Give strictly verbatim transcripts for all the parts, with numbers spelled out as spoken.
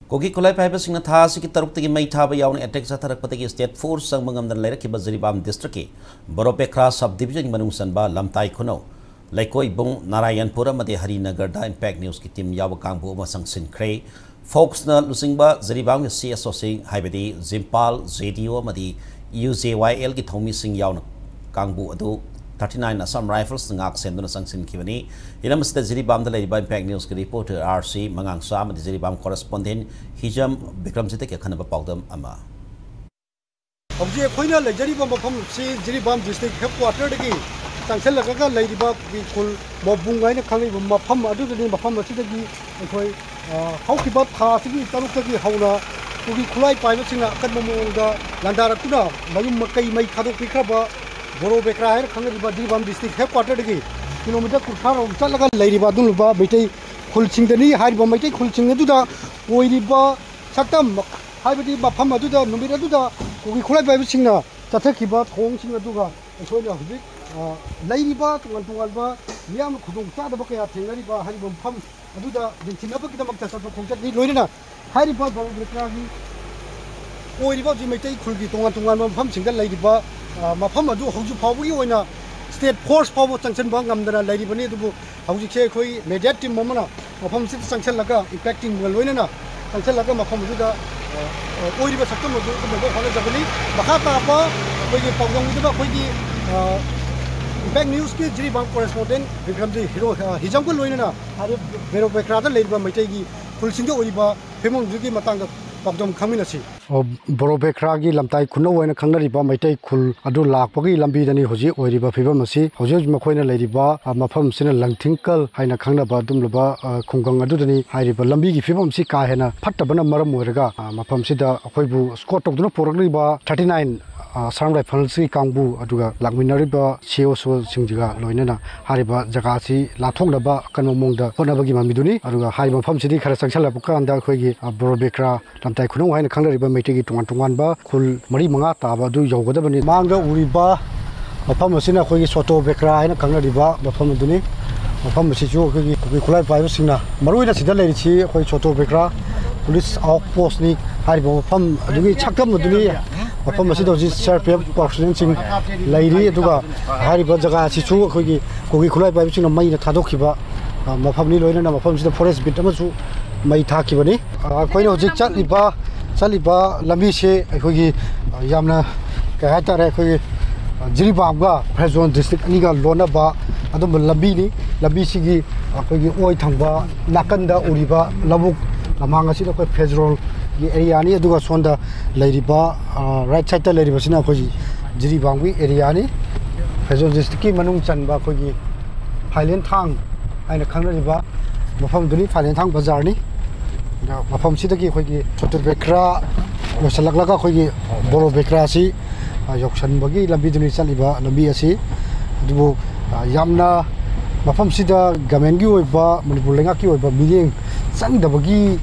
ꯀꯨꯀꯤ ꯈꯨꯠꯂꯥꯏ ꯄꯥꯏꯕꯁꯤꯡꯅ ꯊꯥ ꯑꯁꯤꯒꯤ ꯇꯔꯨꯛꯇꯒꯤ ꯃꯩ ꯊꯥꯕ ꯌꯥꯎꯅ ꯑꯦꯇꯦꯛ ꯆꯠꯊꯔꯛꯄꯗꯒꯤ ꯁ꯭ꯇꯦꯠ ꯐꯣꯔꯁ ꯆꯪꯕ ꯉꯝꯗꯅ ꯂꯩꯔꯛꯈꯤꯕ ꯖꯤꯔꯤꯕꯥꯝ ꯗꯤꯁꯇ꯭ꯔꯤꯛꯀꯤ ꯕꯣꯔꯣꯄꯦꯈ꯭ꯔꯥ ꯁꯕ ꯗꯤꯕꯤꯖꯟꯒꯤ ꯃꯅꯨꯡ ꯆꯟꯕ ꯂꯝꯇꯥꯏ ꯈꯨꯅꯧ ꯂꯩꯀꯣꯏꯕꯨꯡ ꯅꯥꯔꯥꯌꯟꯄꯨꯔ ꯑꯃꯗꯤ ꯍꯔꯤꯅꯒꯔꯗ ꯏꯝꯄꯦꯛ ꯅ꯭ꯌꯨꯁꯀꯤ ꯇꯤꯝ ꯌꯥꯎꯕ ꯀꯥꯡꯕꯨ ꯑꯃ ꯆꯪꯁꯤꯟꯈ꯭ꯔꯦ꯫ ꯐꯣꯛꯁꯅ ꯂꯨꯆꯤꯡꯕ ꯖꯤꯔꯤꯕꯥꯝꯒꯤ ꯁꯤ ꯑꯦꯁ ꯑꯣꯁꯤꯡ ꯍꯥꯏꯕꯗꯤ ꯖꯤꯝꯄꯥꯜ, ꯖꯦ ꯗꯤ ꯑꯣ ꯑꯃꯗꯤ ꯌꯨ ꯖꯦ ꯋꯥꯏ ꯑꯦꯜꯒꯤ ꯊꯧꯃꯤꯁꯤꯡ ꯌꯥꯎꯅ ꯀꯥꯡꯕꯨ ꯑꯗꯨ ꯊꯥꯔꯇꯤ ꯅꯥꯏꯟ ꯑꯁꯥꯝ ꯔꯥꯏꯐꯜꯁꯅ ꯉꯥꯛ ꯁꯦꯟꯗꯨꯅ ꯆꯪꯁꯤꯟꯈꯤꯕꯅꯤ꯫ ꯍꯤꯔꯝ ꯑꯁꯤꯗ ꯖꯤꯔꯤꯕꯥꯝꯗ ꯂꯩꯔꯤꯕ ꯏꯝꯄꯦꯛ ꯅ꯭ꯌꯨꯁꯀꯤ ꯔꯤꯄꯣꯔꯇꯔ ꯑꯥꯔ ꯁꯤ ꯃꯉꯥꯡꯆꯥ ꯑꯃꯗꯤ ꯖꯤꯔꯤꯕꯥꯝ ꯀꯣꯔꯦꯁꯄꯣꯟꯗꯦꯟ ꯍꯤꯖꯝ ꯕꯤꯀ꯭ꯔꯝꯖꯤꯠꯇꯒꯤ ꯑꯈꯟꯅꯕ ꯄꯥꯎꯗꯝ ꯑꯃ꯫ ꯍꯧꯖꯤꯛ ꯑꯩꯈꯣꯏꯅ ꯂꯩꯖꯔꯤꯕ ꯃꯐꯝꯁꯤ ꯖꯤꯔꯤꯕꯥꯝ ꯗꯤꯁꯇ꯭ꯔꯤꯛ ꯍꯦꯗꯀ꯭ꯋꯥꯇꯔꯗꯒꯤ ꯆꯪꯁꯤꯜꯂꯛꯂꯒ ꯂꯩꯔꯤꯕ ꯀꯨꯀꯤ ꯈꯨꯜ ꯃꯣꯕꯨꯡ ꯍꯥꯏꯅ ꯈꯪꯂꯤꯕ ꯃꯐꯝ ꯑꯗꯨꯗꯅꯤ꯫ ꯃꯐꯝ ꯑꯁꯤꯗꯒꯤ ꯑꯩꯈꯣꯏ, ꯑ, ꯍꯧꯈꯤꯕ ꯊꯥ ꯑꯁꯤꯒꯤ ꯇꯔꯨꯛꯇꯒꯤ ꯍꯧꯅ ꯀꯨꯀꯤ ꯈꯨꯠꯂꯥꯏ ꯄꯥꯏꯕꯁꯤꯡꯅ ꯑꯀꯟꯕ ꯃꯑꯣꯡꯗ ꯂꯥꯟꯗꯥꯔꯛꯇꯨꯅ ꯃꯌꯨꯝ ꯃꯀꯩ ꯃꯩ ꯊꯥꯗꯣꯛꯄꯤꯈ꯭ꯔꯕ ꯕꯣꯔꯣ ꯕꯦꯀ꯭ꯔꯥ ꯍꯥꯏꯅ ꯈꯪꯅꯔꯤꯕ ꯖꯤꯔꯤꯕꯥꯝ ꯗꯤꯁꯇ꯭ꯔꯤꯛ ꯍꯦꯗꯀ꯭ꯋꯥꯇꯔꯗꯒꯤ ꯀꯤꯂꯣꯃꯤꯇꯔ ꯀꯨꯟꯊ꯭ꯔꯥ ꯔꯣꯝ ꯆꯠꯂꯒ ꯂꯩꯔꯤꯕ ꯑꯗꯨꯒꯨꯝꯂꯕ ꯃꯩꯇꯩ ꯈꯨꯜꯁꯤꯡꯗꯅꯤ꯫ ꯍꯥꯏꯔꯤꯕ ꯃꯩꯇꯩ ꯈꯨꯜꯁꯤꯡ ꯑꯗꯨꯗ ꯑꯣꯏꯔꯤꯕ ꯁꯛꯇꯝ, ꯍꯥꯏꯕꯗꯤ ꯃꯐꯝ ꯑꯗꯨꯗ ꯅꯨꯃꯤꯠ ꯑꯗꯨꯗ ꯀꯨꯀꯤ ꯈꯨꯠꯂꯥꯏ ꯄꯥꯏꯕꯁꯤꯡꯅ ꯆꯠꯊꯈꯤꯕ ꯊꯧꯑꯣꯡꯁꯤꯡ ꯑꯗꯨꯒ ꯑꯩꯈꯣꯏꯅ ꯍꯧꯖꯤꯛ, ꯑ, ꯂꯩꯔꯤꯕ ꯇꯣꯉꯥꯟ ꯇꯣꯉꯥꯟꯕ ꯃꯤꯌꯥꯝꯅ ꯈꯨꯗꯣꯡ ꯆꯥꯗꯕ ꯀꯌꯥ ꯊꯦꯡꯅꯔꯤꯕ ꯍꯥꯏꯔꯤꯕ ꯃꯐꯝ ꯑꯗꯨꯗ ꯌꯦꯡꯁꯤꯟꯅꯕꯒꯤꯗꯃꯛꯇ ꯆꯠꯄ ꯈꯣꯡꯆꯠꯅꯤ꯫ ꯂꯣꯏꯅꯅ ꯍꯥꯏꯔꯤꯕ ꯕꯣꯔꯣ ꯕꯦꯀ꯭ꯔꯥꯒꯤ ꯑꯣꯏꯔꯤꯕ ꯍꯧꯖꯤꯛ ꯃꯩꯇꯩ ꯈꯨꯜꯒꯤ ꯇꯣꯉꯥꯟ ꯇꯣꯉꯥꯟꯕ ꯃꯐꯝꯁꯤꯡꯗ ꯂꯩꯔꯤꯕ, ꯑ, ꯃꯐꯝ ꯑꯗꯨ ꯍꯧꯖꯤꯛ ꯐꯥꯎꯕꯒꯤ ꯑꯣꯏꯅ ꯁ꯭ꯇꯦꯠ ꯐꯣꯔꯁ ꯐꯥꯎꯕ ꯆꯪꯁꯤꯟꯕ ꯉꯝꯗꯅ ꯂꯩꯔꯤꯕꯅꯤ꯫ ꯑꯗꯨꯕꯨ ꯍꯧꯖꯤꯛꯁꯦ ꯑꯩꯈꯣꯏ ꯃꯦꯗꯤꯌꯥ ꯇꯤꯝ ꯑꯃꯅ ꯃꯐꯝꯁꯤꯗ ꯆꯪꯁꯤꯜꯂꯒ, ꯏꯝꯄꯦꯛ ꯇꯤꯝꯒ ꯂꯣꯏꯅꯅ ꯆꯪꯁꯤꯜꯂꯒ ꯃꯐꯝ ꯑꯗꯨꯗ, ꯑ, ꯑ, ꯑꯣꯏꯔꯤꯕ ꯁꯛꯇꯝ ꯑꯗꯨ ꯎꯠꯅꯕ ꯍꯣꯠꯅꯖꯕꯅꯤ꯫ ꯃꯈꯥ ꯇꯥꯕ ꯑꯩꯈꯣꯏꯒꯤ ꯄꯥꯎꯗꯝꯒꯤꯗꯃꯛ ꯑꯩꯈꯣꯏꯒꯤ, ꯑ, ꯏꯝꯄꯦꯛ ꯅ꯭ꯌꯨꯁꯀꯤ ꯖꯤꯔꯤꯕꯥꯝ ꯀꯣꯔꯦꯁꯄꯣꯟꯗꯦꯟ ꯕꯤꯀ꯭ꯔꯝꯖꯤꯠ ꯍꯤꯔꯣ, ꯑ, ꯍꯤꯖꯝꯒ ꯂꯣꯏꯅꯅ ꯍꯥꯏꯔꯤꯕ ꯕꯦꯔꯣ ꯕꯦꯀ꯭ꯔꯥꯗ ꯂꯩꯔꯤꯕ ꯃꯩꯇꯩꯒꯤ ꯈꯨꯜꯁꯤꯡꯗ ꯑꯣꯏꯔꯤꯕ ꯐꯤꯕꯝꯗꯨꯒꯤ ꯃꯇꯥꯡꯗ ꯄꯥꯎꯗꯝ ꯈꯪꯃꯤꯟꯅꯁꯤ꯫ ꯑꯣ, ꯕꯣꯔꯣ ꯕꯦꯈ꯭ꯔꯥꯒꯤ ꯂꯝꯇꯥꯏ ꯈꯨꯅꯧ ꯍꯥꯏꯅ ꯈꯪꯅꯔꯤꯕ ꯃꯩꯇꯩ ꯈꯨꯜ ꯑꯗꯨ ꯂꯥꯛꯄꯒꯤ ꯂꯝꯕꯤꯗꯅꯤ ꯍꯧꯖꯤꯛ ꯑꯣꯏꯔꯤꯕ ꯐꯤꯕꯝ ꯑꯁꯤ꯫ ꯍꯧꯖꯤꯛ ꯍꯧꯖꯤꯛ ꯃꯈꯣꯏꯅ ꯂꯩꯔꯤꯕ, ꯑ, ꯃꯐꯝꯁꯤꯅ ꯂꯪꯊꯤꯡꯀꯜ ꯍꯥꯏꯅ ꯈꯪꯅꯕ ꯑꯗꯨꯒꯨꯝꯂꯕ, ꯑ, ꯈꯨꯡꯒꯪ ꯑꯗꯨꯗꯅꯤ꯫ ꯍꯥꯏꯔꯤꯕ ꯂꯝꯕꯤꯒꯤ ꯐꯤꯕꯝ ꯑꯁꯤ ꯀꯥ ꯍꯦꯟꯅ ꯐꯠꯇꯕꯅ ꯃꯔꯝ ꯑꯣꯏꯔꯒ, ꯑ, ꯃꯐꯝꯁꯤꯗ ꯑꯩꯈꯣꯏꯕꯨ ꯁ꯭ꯀꯣꯠ ꯇꯧꯗꯨꯅ ꯄꯨꯔꯛꯂꯤꯕ ꯊꯥꯔꯇꯤ ꯅꯥꯏꯟ, ꯑ, ꯑꯁꯥꯝ ꯔꯥꯏꯐꯜꯁꯀꯤ ꯀꯥꯡꯕꯨ ꯑꯗꯨꯒ ꯂꯥꯛꯃꯤꯟꯅꯔꯤꯕ ꯁꯤ ꯑꯣ ꯁꯣꯁꯤꯡꯁꯤꯒ ꯂꯣꯏꯅꯅ ꯍꯥꯏꯔꯤꯕ ꯖꯒꯥ ꯑꯁꯤ ꯂꯥꯟꯊꯣꯛꯅꯕ ꯑꯀꯟꯕ ꯃꯑꯣꯡꯗ ꯍꯣꯠꯅꯕꯒꯤ ꯃꯃꯤꯗꯨꯅꯤ꯫ ꯑꯗꯨꯒ ꯍꯥꯏꯔꯤꯕ ꯃꯐꯝꯁꯤꯗꯤ ꯈꯔ ꯆꯪꯁꯤꯜꯂꯛꯄ ꯀꯥꯟꯗ ꯑꯩꯈꯣꯏꯒꯤ, ꯑ, ꯕꯣꯔꯣ ꯕꯦꯈ꯭ꯔꯥ ꯂꯝꯇꯥꯏ ꯈꯨꯅꯧ ꯍꯥꯏꯅ ꯈꯪꯅꯔꯤꯕ ꯃꯩꯇꯩꯒꯤ ꯇꯣꯉꯥꯟ ꯇꯣꯉꯥꯟꯕ ꯈꯨꯜ ꯃꯔꯤ ꯃꯉꯥ ꯇꯥꯕ ꯑꯗꯨ ꯌꯧꯒꯗꯕꯅꯤ꯫ ꯃꯥꯡꯗ ꯎꯔꯤꯕ ꯃꯐꯝ ꯑꯁꯤꯅ ꯑꯩꯈꯣꯏꯒꯤ ꯁꯣꯇꯣ ꯕꯦꯀ꯭ꯔꯥ ꯍꯥꯏꯅ ꯈꯪꯅꯔꯤꯕ ꯃꯐꯝ ꯑꯗꯨꯅꯤ꯫ ꯃꯐꯝ ꯑꯁꯤꯁꯨ ꯑꯩꯈꯣꯏꯒꯤ ꯀꯨꯀꯤ ꯈꯨꯠꯂꯥꯏ ꯄꯥꯏꯕꯁꯤꯡꯅ, ꯃꯔꯨꯑꯣꯏꯅ ꯁꯤꯗ ꯂꯩꯔꯤꯁꯤ ꯑꯩꯈꯣꯏ ꯁꯣꯇꯣ ꯕꯦꯀ꯭ꯔꯥ ꯄꯨꯂꯤꯁ ꯑꯥꯎꯠ ꯄꯣꯁꯅꯤ꯫ ꯍꯥꯏꯔꯤꯕ ꯃꯐꯝ ꯑꯗꯨꯒꯤ ꯁꯛꯇꯝ ꯑꯗꯨꯅꯤ꯫ ꯃꯐꯝ ꯑꯁꯤꯗ ꯍꯧꯖꯤꯛ ꯁꯤ ꯑꯥꯔ ꯄꯤ ꯑꯦꯐ ꯄꯥꯔꯁꯣꯅꯦꯜꯁꯤꯡ ꯂꯩꯔꯤ꯫ ꯑꯗꯨꯒ ꯍꯥꯏꯔꯤꯕ ꯖꯒꯥ ꯑꯁꯤꯁꯨ ꯑꯩꯈꯣꯏꯒꯤ ꯀꯨꯀꯤ ꯈꯨꯠꯂꯥꯏ ꯄꯥꯏꯕꯁꯤꯡꯅ ꯃꯩꯅ ꯊꯥꯗꯣꯛꯈꯤꯕ, ꯑ, ꯃꯐꯝꯅꯤ꯫ ꯂꯣꯏꯅꯅ ꯃꯐꯝꯁꯤꯗ ꯐꯣꯔꯦꯁ ꯕꯤꯠ ꯑꯃꯁꯨ ꯃꯩ ꯊꯥꯈꯤꯕꯅꯤ꯫ ꯑ, ꯑꯩꯈꯣꯏꯅ ꯍꯧꯖꯤꯛ ꯆꯠꯂꯤꯕ, ꯆꯠꯂꯤꯕ ꯂꯝꯕꯤꯁꯦ ꯑꯩꯈꯣꯏꯒꯤ, ꯑ, ꯌꯥꯝꯅ, ꯀꯩ ꯍꯥꯏꯇꯥꯔꯦ, ꯑꯩꯈꯣꯏꯒꯤ, ꯑ, ꯖꯤꯔꯤꯕꯥꯝꯒ ꯐꯦꯔꯖꯣꯟ ꯗꯤꯁꯇ꯭ꯔꯤꯛ ꯑꯅꯤꯒ ꯂꯣꯟꯅꯕ ꯑꯗꯨꯝꯕ ꯂꯝꯕꯤꯅꯤ꯫ ꯂꯝꯕꯤꯁꯤꯒꯤ ꯑꯩꯈꯣꯏꯒꯤ ꯑꯣꯏ ꯊꯪꯕ ꯅꯥꯀꯟꯗ ꯎꯔꯤꯕ ꯂꯧꯕꯨꯛ ꯂꯝꯍꯥꯡ ꯑꯁꯤꯗ ꯑꯩꯈꯣꯏ ꯐꯦꯔꯖꯣꯟꯒꯤ ꯑꯦꯔꯤꯌꯥꯅꯤ꯫ ꯑꯗꯨꯒ ꯁꯣꯝꯗ ꯂꯩꯔꯤꯕ, ꯑ, ꯔꯥꯏꯠ ꯁꯥꯏꯠꯇ ꯂꯩꯔꯤꯕꯁꯤꯅ ꯑꯩꯈꯣꯏꯒꯤ ꯖꯤꯔꯤꯕꯥꯝꯒꯤ ꯑꯦꯔꯤꯌꯥꯅꯤ꯫ ꯐꯦꯔꯖꯣꯟ ꯗꯤꯁꯇ꯭ꯔꯤꯛꯀꯤ ꯃꯅꯨꯡ ꯆꯟꯕ ꯑꯩꯈꯣꯏꯒꯤ ꯐꯥꯏꯂꯦꯟꯊꯥꯡ ꯍꯥꯏꯅ ꯈꯪꯅꯔꯤꯕ ꯃꯐꯝꯗꯨꯅꯤ, ꯐꯥꯏꯂꯦꯟꯊꯥꯡ ꯕꯖꯥꯔꯅꯤ꯫ ꯑꯗ ꯃꯐꯝꯁꯤꯗꯒꯤ ꯑꯩꯈꯣꯏꯒꯤ ꯁꯣꯇꯨꯔ ꯕꯦꯀ꯭ꯔꯥ ꯌꯧꯁꯜꯂꯛꯂꯒ ꯑꯩꯈꯣꯏꯒꯤ ꯕꯣꯔꯣ ꯕꯦꯀ꯭ꯔꯥꯁꯤ, ꯑ, ꯌꯧꯁꯟꯕꯒꯤ ꯂꯝꯕꯤꯗꯨꯅꯤ ꯆꯠꯂꯤꯕ ꯂꯝꯕꯤ ꯑꯁꯤ꯫ ꯑꯗꯨꯕꯨ, ꯑ, ꯌꯥꯝꯅ ꯃꯐꯝꯁꯤꯗ ꯒꯃꯦꯟꯒꯤ ꯑꯣꯏꯕ, ꯃꯅꯤꯄꯨꯔ ꯂꯩꯉꯥꯛꯀꯤ ꯑꯣꯏꯕ ꯃꯤꯠꯌꯦꯡ ꯆꯪꯗꯕꯒꯤ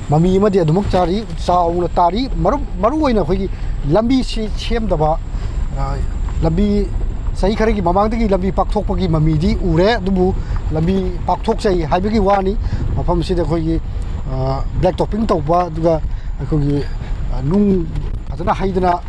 ꯃꯃꯤ ꯑꯃꯗꯤ ꯑꯗꯨꯃꯛ ꯆꯥꯔꯤ, ꯆꯥꯎꯅ ꯇꯥꯔꯤ꯫ ꯃꯔꯨ-, ꯃꯔꯨꯑꯣꯏꯅ ꯑꯩꯈꯣꯏꯒꯤ ꯂꯝꯕꯤꯁꯤ ꯁꯦꯝꯗꯕ, ꯑ, ꯂꯝꯕꯤ ꯆꯍꯤ ꯈꯔꯒꯤ ꯃꯃꯥꯡꯗꯒꯤ ꯂꯝꯕꯤ ꯄꯥꯛꯊꯣꯛꯄꯒꯤ ꯃꯃꯤꯗꯤ ꯎꯔꯦ, ꯑꯗꯨꯕꯨ ꯂꯝꯕꯤ ꯄꯥꯛꯊꯣꯛꯆꯩ ꯍꯥꯏꯕꯒꯤ ꯋꯥꯅꯤ꯫ ꯃꯐꯝꯁꯤꯗ ꯑꯩꯈꯣꯏꯒꯤ, ꯑ, ꯕ꯭ꯂꯦꯛ ꯇꯣꯞꯄꯤꯡ ꯇꯧꯕ, ꯑꯗꯨꯒ ꯑꯩꯈꯣꯏꯒꯤ, ꯑ, ꯅꯨꯡ ꯐꯖꯅ ꯍꯩꯗꯅ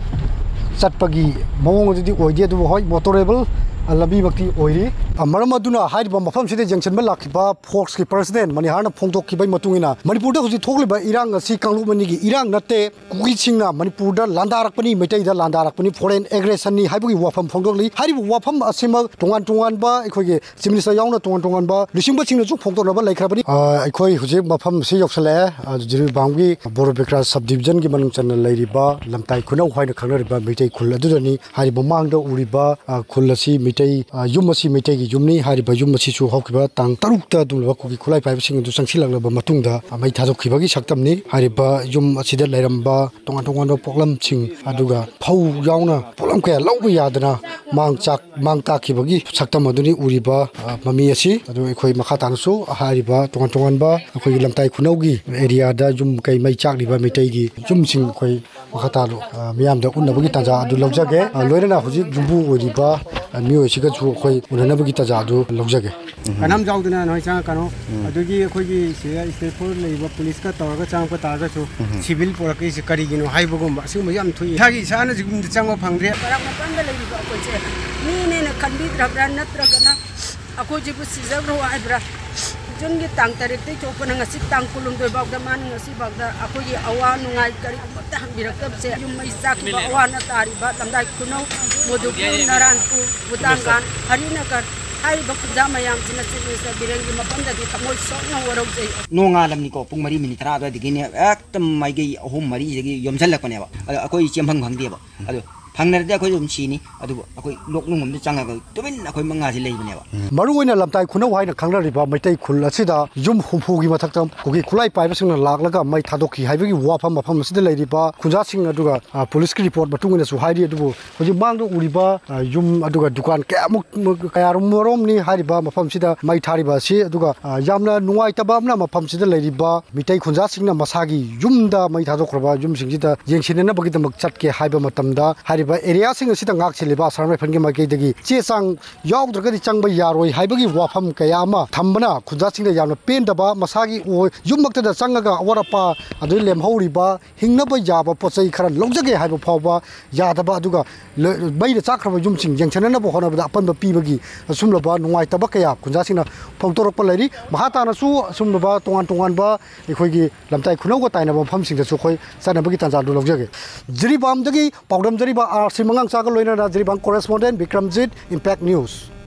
ꯆꯠꯄꯒꯤ ꯃꯑꯣꯡ ꯑꯗꯨꯗꯤ ꯑꯣꯏꯗꯦ, ꯑꯗꯨꯕꯨ ꯍꯣꯏ, ꯃꯣꯇꯣꯔꯦꯕꯜ, ꯑ, ꯂꯝꯕꯤꯃꯛꯇꯤ ꯑꯣꯏꯔꯤ꯫ ꯑ, ꯃꯔꯝ ꯑꯗꯨꯅ ꯍꯥꯏꯔꯤꯕ ꯃꯐꯝꯁꯤꯗ ꯌꯦꯡꯁꯤꯟꯕ ꯂꯥꯛꯈꯤꯕ ꯐꯣꯔꯁꯀꯤ ꯄ꯭ꯔꯁꯤꯗꯦꯟ ꯃꯅꯤꯍꯥꯔꯅ ꯐꯣꯡꯗꯣꯛꯈꯤꯕꯒꯤ ꯃꯇꯨꯡ ꯏꯟꯅ, ꯃꯅꯤꯄꯨꯔꯗ ꯍꯧꯖꯤꯛ ꯊꯣꯛꯂꯤꯕ ꯏꯔꯥꯡ ꯑꯁꯤ ꯀꯥꯡꯂꯨꯞ ꯑꯅꯤꯒꯤ ꯏꯔꯥꯡ ꯅꯠꯇꯦ, ꯀꯨꯀꯤꯁꯤꯡꯅ ꯃꯅꯤꯄꯨꯔꯗ ꯂꯥꯟꯗꯥꯔꯛꯄꯅꯤ, ꯃꯩꯇꯩꯗ ꯂꯥꯟꯗꯥꯔꯛꯄꯅꯤ, ꯐꯣꯔꯦꯟ ꯑꯦꯒ꯭ꯔꯦꯁꯟꯅꯤ ꯍꯥꯏꯕꯒꯤ ꯋꯥꯐꯝ ꯐꯣꯡꯗꯣꯛꯂꯤ꯫ ꯍꯥꯏꯔꯤꯕ ꯋꯥꯐꯝ ꯑꯁꯤꯃꯛ ꯇꯣꯉꯥꯟ ꯇꯣꯉꯥꯟꯕ ꯑꯩꯈꯣꯏꯒꯤ ꯆꯤꯐ ꯃꯤꯅꯤꯁꯇꯔ ꯌꯥꯎꯅ ꯇꯣꯉꯥꯟ ꯇꯣꯉꯥꯟꯕ ꯂꯨꯆꯤꯡꯕꯁꯤꯡꯅꯁꯨ ꯐꯣꯡꯗꯣꯛꯅꯕ ꯂꯩꯈ꯭ꯔꯕꯅꯤ꯫ ꯑ, ꯑꯩꯈꯣꯏ ꯍꯧꯖꯤꯛ ꯃꯐꯝ ꯑꯁꯤ ꯌꯧꯁꯜꯂꯛꯑꯦ꯫ ꯑ, ꯖꯤꯔꯤꯕꯥꯝꯒꯤ ꯕꯣꯔꯣ ꯕꯤꯀ꯭ꯔꯥꯁ ꯁꯕ ꯗꯤꯕꯤꯖꯟꯒꯤ ꯃꯅꯨꯡ ꯆꯟꯅ ꯂꯩꯔꯤꯕ ꯂꯝꯇꯥꯏ ꯈꯨꯅꯧ ꯍꯥꯏꯅ ꯈꯪꯅꯔꯤꯕ ꯃꯩꯇꯩ ꯈꯨꯜ ꯑꯗꯨꯗꯅꯤ꯫ ꯍꯥꯏꯔꯤꯕ ꯃꯃꯥꯡꯗ ꯎꯔꯤꯕ, ꯑ, ꯈꯨꯜ ꯑꯁꯤ ꯃꯩꯇꯩ, ꯑ, ꯌꯨꯝ ꯑꯁꯤ ꯃꯩꯇꯩꯒꯤ ꯌꯨꯝꯅꯤ꯫ ꯍꯥꯏꯔꯤꯕ ꯌꯨꯝ ꯑꯁꯤꯁꯨ ꯍꯧꯈꯤꯕ ꯇꯥꯡ ꯇꯔꯨꯛꯇ ꯑꯗꯨꯒꯨꯝꯂꯕ ꯀꯨꯀꯤ ꯈꯨꯠꯂꯥꯏ ꯄꯥꯏꯕꯁꯤꯡ ꯑꯗꯨ ꯆꯪꯁꯤꯜꯂꯛꯂꯕ ꯃꯇꯨꯡꯗ, ꯑ, ꯃꯩ ꯊꯥꯗꯣꯛꯈꯤꯕꯒꯤ ꯁꯛꯇꯝꯅꯤ꯫ ꯍꯥꯏꯔꯤꯕ ꯌꯨꯝ ꯑꯁꯤꯗ ꯂꯩꯔꯝꯕ ꯇꯣꯉꯥꯟ ꯇꯣꯉꯥꯟꯕ ꯄꯣꯠꯂꯝꯁꯤꯡ, ꯑꯗꯨꯒ ꯐꯧ ꯌꯥꯎꯅ ꯄꯣꯠꯂꯝ ꯀꯌꯥ ꯂꯧꯕ ꯌꯥꯗꯅ ꯃꯥꯡ ꯆꯥꯛ-, ꯃꯥꯡ ꯇꯥꯛꯈꯤꯕꯒꯤ ꯁꯛꯇꯝ ꯑꯗꯨꯅꯤ ꯎꯔꯤꯕ, ꯑ, ꯃꯃꯤ ꯑꯁꯤ꯫ ꯑꯗꯨ ꯑꯩꯈꯣꯏ ꯃꯈꯥ ꯇꯥꯅꯁꯨ ꯍꯥꯏꯔꯤꯕ ꯇꯣꯉꯥꯟ ꯇꯣꯉꯥꯟꯕ ꯑꯩꯈꯣꯏꯒꯤ ꯂꯝꯇꯥꯏ ꯈꯨꯅꯧꯒꯤ ꯑꯦꯔꯤꯌꯥꯗ ꯌꯨꯝ ꯀꯩ ꯃꯩ ꯆꯥꯛꯂꯤꯕ ꯃꯩꯇꯩꯒꯤ ꯌꯨꯝꯁꯤꯡ ꯑꯩꯈꯣꯏ ꯃꯈꯥ ꯇꯥꯅ, ꯑ, ꯃꯤꯌꯥꯝꯗ ꯎꯠꯅꯕꯒꯤ ꯇꯥꯟꯖꯥ ꯑꯗꯨ ꯂꯧꯖꯒꯦ꯫ ꯑ, ꯂꯣꯏꯅꯅ ꯍꯧꯖꯤꯛ ꯌꯨꯝꯕꯨ ꯑꯣꯏꯔꯤꯕ, ꯑ, ꯃꯤꯑꯣꯏꯁꯤꯒꯁꯨ ꯑꯩꯈꯣꯏ ꯎꯅꯅꯕꯒꯤ ꯇꯥꯟꯖꯥ ꯑꯗꯨ ꯂꯧꯖꯒꯦ꯫ ꯀꯅꯥꯝ ꯌꯥꯎꯗꯅ ꯅꯣꯏ ꯆꯪꯉꯛꯀꯅꯨ꯫ ꯑꯗꯨꯒꯤ ꯑꯩꯈꯣꯏꯒꯤ ꯁꯤꯗ state force ꯂꯩꯔꯤꯕ ꯄꯨꯂꯤꯁꯀ ꯇꯧꯔꯒ ꯆꯪꯉꯛꯄ ꯇꯥꯔꯒꯁꯨ civil ꯄꯨꯔꯛꯏꯁꯦ ꯀꯔꯤꯒꯤꯅꯣ ꯍꯥꯏꯕꯒꯨꯝꯕ ꯑꯁꯤꯒꯨꯝꯕ ꯌꯥꯝ ꯊꯣꯛꯏ꯫ ꯏꯁꯥꯒꯤ ꯏꯁꯥꯅ ꯁꯤꯒꯨꯝꯕꯗ ꯆꯪꯕ ꯐꯪꯗ꯭ꯔꯦ꯫ ꯕꯔꯥꯛ ꯃꯄꯥꯟꯗ ꯂꯩꯔꯤꯕ ꯑꯩꯈꯣꯏꯁꯦ ꯃꯤꯅꯦꯅ ꯈꯟꯕꯤꯗ꯭ꯔꯕ꯭ꯔꯥ, ꯅꯠꯇ꯭ꯔꯒꯅ ꯑꯩꯈꯣꯏꯁꯤꯕꯨ ꯁꯤꯖꯈ꯭ꯔꯣ ꯍꯥꯏꯕ꯭ꯔꯥ? ꯖꯨꯟꯒꯤ ꯇꯥꯡ ꯇꯔꯦꯠꯇꯒꯤ ꯊꯣꯛꯄꯅ ꯉꯁꯤ ꯇꯥꯡ ꯀꯨꯟꯍꯨꯝꯗꯣꯏ ꯐꯥꯎꯗ ꯃꯥꯅ ꯉꯁꯤ ꯐꯥꯎꯗ ꯑꯩꯈꯣꯏꯒꯤ ꯑꯋꯥ ꯅꯨꯡꯉꯥꯏ ꯀꯔꯤꯒꯨꯝꯕ ꯑꯃꯠꯇ ꯍꯪꯕꯤꯔꯛꯇꯕꯁꯦ, ꯌꯨꯝ ꯃꯩ ꯆꯥꯛꯈꯤꯕ ꯑꯋꯥꯅ ꯇꯥꯔꯤꯕ ꯂꯝꯗꯥꯏ ꯈꯨꯅꯧ, ꯃꯣꯗꯨꯄꯨꯔ, ꯅꯔꯥꯟꯄꯨꯔ, ꯕꯨꯗꯥꯡꯒꯥꯟ, ꯍꯔꯤꯅꯒꯔ ꯍꯥꯏꯔꯤꯕ ꯈꯨꯟꯖꯥ ꯃꯌꯥꯝꯁꯤꯅ Chief Minister ꯕꯤꯔꯦꯟꯒꯤ ꯃꯐꯝꯗꯗꯤ ꯊꯃꯣꯏ ꯁꯣꯛꯅ ꯋꯥꯔꯧꯖꯩ꯫ ꯅꯣꯡꯉꯥꯜꯂꯝꯅꯤꯀꯣ, ꯄꯨꯡ ꯃꯔꯤ ꯃꯤꯅꯤꯠ ꯇꯔꯥ ꯑꯗꯨꯋꯥꯏꯗꯒꯤꯅꯦ ꯍꯦꯛꯇ ꯃꯥꯏꯀꯩ ꯑꯍꯨꯝ ꯃꯔꯤꯁꯤꯗꯒꯤ ꯌꯣꯝꯁꯤꯜꯂꯛꯄꯅꯦꯕ꯫ ꯑꯗꯣ ꯑꯩꯈꯣꯏ ꯆꯦꯟꯐꯝ ꯈꯪꯗꯦꯕ꯫ ꯑꯗꯣ ꯐꯪꯅꯔꯗꯤ ꯑꯩꯈꯣꯏꯁꯨ ꯑꯗꯨꯝ ꯁꯤꯅꯤ꯫ ꯑꯗꯨꯕꯨ ꯑꯩꯈꯣꯏ ꯂꯣꯛꯅꯨꯡ ꯑꯃꯗ ꯆꯪꯉꯒ ꯇꯨꯃꯤꯟꯅ ꯑꯩꯈꯣꯏ ꯃꯉꯥꯁꯤ ꯂꯩꯕꯅꯦꯕ꯫ ꯃꯔꯨꯑꯣꯏꯅ ꯂꯝꯇꯥꯏ ꯈꯨꯅꯧ ꯍꯥꯏꯅ ꯈꯪꯅꯔꯤꯕ ꯃꯩꯇꯩ ꯈꯨꯜ ꯑꯁꯤꯗ ꯌꯨꯝ ꯍꯨꯝꯐꯨꯒꯤ ꯃꯊꯛꯇ ꯀꯨꯀꯤ ꯈꯨꯠꯂꯥꯏ ꯄꯥꯏꯕꯁꯤꯡꯅ ꯂꯥꯛꯂꯒ ꯃꯩ ꯊꯥꯗꯣꯛꯈꯤ ꯍꯥꯏꯕꯒꯤ ꯋꯥꯐꯝ ꯃꯐꯝ ꯑꯁꯤꯗ ꯂꯩꯔꯤꯕ ꯈꯨꯟꯖꯥꯁꯤꯡ ꯑꯗꯨꯒ, ꯑ, ꯄꯨꯂꯤꯁꯀꯤ ꯔꯤꯄꯣꯔꯠ ꯃꯇꯨꯡ ꯏꯟꯅꯁꯨ ꯍꯥꯏꯔꯤ꯫ ꯑꯗꯨꯕꯨ ꯍꯧꯖꯤꯛ ꯃꯥꯡꯗ ꯎꯔꯤꯕ, ꯑ, ꯌꯨꯝ ꯑꯗꯨꯒ ꯗꯨꯀꯥꯟ ꯀꯌꯥꯃꯨꯛ, ꯀꯌꯥꯔꯨꯝ ꯃꯔꯣꯝꯅꯤ ꯍꯥꯏꯔꯤꯕ ꯃꯐꯝꯁꯤꯗ ꯃꯩ ꯊꯥꯔꯤꯕ ꯑꯁꯤ꯫ ꯑꯗꯨꯒ, ꯑ, ꯌꯥꯝꯅ ꯅꯨꯡꯉꯥꯏꯇꯕ ꯑꯃꯅ ꯃꯐꯝꯁꯤꯗ ꯂꯩꯔꯤꯕ ꯃꯤꯇꯩ ꯈꯨꯟꯖꯥꯁꯤꯡꯅ ꯃꯁꯥꯒꯤ ꯌꯨꯝꯗ ꯃꯩ ꯊꯥꯗꯣꯛꯈ꯭ꯔꯕ ꯌꯨꯝꯁꯤꯡꯁꯤꯗ ꯌꯦꯡꯁꯤꯟꯅꯅꯕꯒꯤꯗꯃꯛ ꯆꯠꯀꯦ ꯍꯥꯏꯕ ꯃꯇꯝꯗ ꯍꯥꯏꯔꯤꯕ ꯑꯦꯔꯤꯌꯥꯁꯤꯡ ꯑꯁꯤꯗ ꯉꯥꯛ ꯁꯦꯜꯂꯤꯕ ꯑꯁꯥꯝ ꯔꯥꯏꯐꯜꯒꯤ ꯃꯥꯏꯀꯩꯗꯒꯤ ꯆꯦ ꯆꯥꯡ ꯌꯥꯎꯗ꯭ꯔꯒꯗꯤ ꯆꯪꯕ ꯌꯥꯔꯣꯏ ꯍꯥꯏꯕꯒꯤ ꯋꯥꯐꯝ ꯀꯌꯥ ꯑꯃ ꯊꯝꯕꯅ ꯈꯨꯟꯖꯥꯁꯤꯡꯗ ꯌꯥꯝꯅ ꯄꯦꯟꯗꯕ, ꯃꯁꯥꯒꯤ ꯑꯣꯏ-, ꯌꯨꯝꯃꯛꯇꯗ ꯆꯪꯉꯒ ꯑꯋꯥꯠ ꯑꯄꯥ ꯑꯗꯩ ꯂꯦꯝꯍꯧꯔꯤꯕ ꯍꯤꯡꯅꯕ ꯌꯥꯕ ꯄꯣꯠ ꯆꯩ ꯈꯔ ꯂꯧꯖꯒꯦ ꯍꯥꯏꯕ ꯐꯥꯎꯕ ꯌꯥꯗꯕ, ꯑꯗꯨꯒ ꯂ-, ꯃꯩꯅ ꯆꯥꯛꯈ꯭ꯔꯕ ꯌꯨꯝꯁꯤꯡ ꯌꯦꯡꯁꯤꯟꯅꯅꯕ ꯍꯣꯠꯅꯕꯗ ꯑꯄꯟꯕ ꯄꯤꯕꯒꯤ ꯑꯁꯨꯝꯂꯕ ꯅꯨꯡꯉꯥꯏꯇꯕ ꯀꯌꯥ ꯈꯨꯟꯖꯥꯁꯤꯡꯅ ꯐꯣꯡꯗꯣꯔꯛꯄ ꯂꯩꯔꯤ꯫ ꯃꯈꯥ ꯇꯥꯅꯁꯨ ꯑꯁꯨꯝꯂꯕ ꯇꯣꯉꯥꯟ ꯇꯣꯉꯥꯟꯕ ꯑꯩꯈꯣꯏꯒꯤ ꯂꯝꯇꯥꯏ ꯈꯨꯅꯧꯒ ꯇꯥꯏꯅꯕ ꯃꯐꯝꯁꯤꯡꯗꯁꯨ ꯑꯩꯈꯣꯏ ꯆꯠꯅꯕꯒꯤ ꯇꯥꯟꯖꯥꯗꯨ ꯂꯧꯖꯒꯦ꯫ ꯖꯤꯔꯤꯕꯥꯝꯗꯒꯤ ꯄꯥꯎꯗꯝꯖꯔꯤꯕ ꯑꯥꯔ ꯁꯤ ꯃꯉꯥꯡꯆꯥꯒ ꯂꯣꯏꯅꯅ Jiribam correspondent Bikramjit, Impact News꯫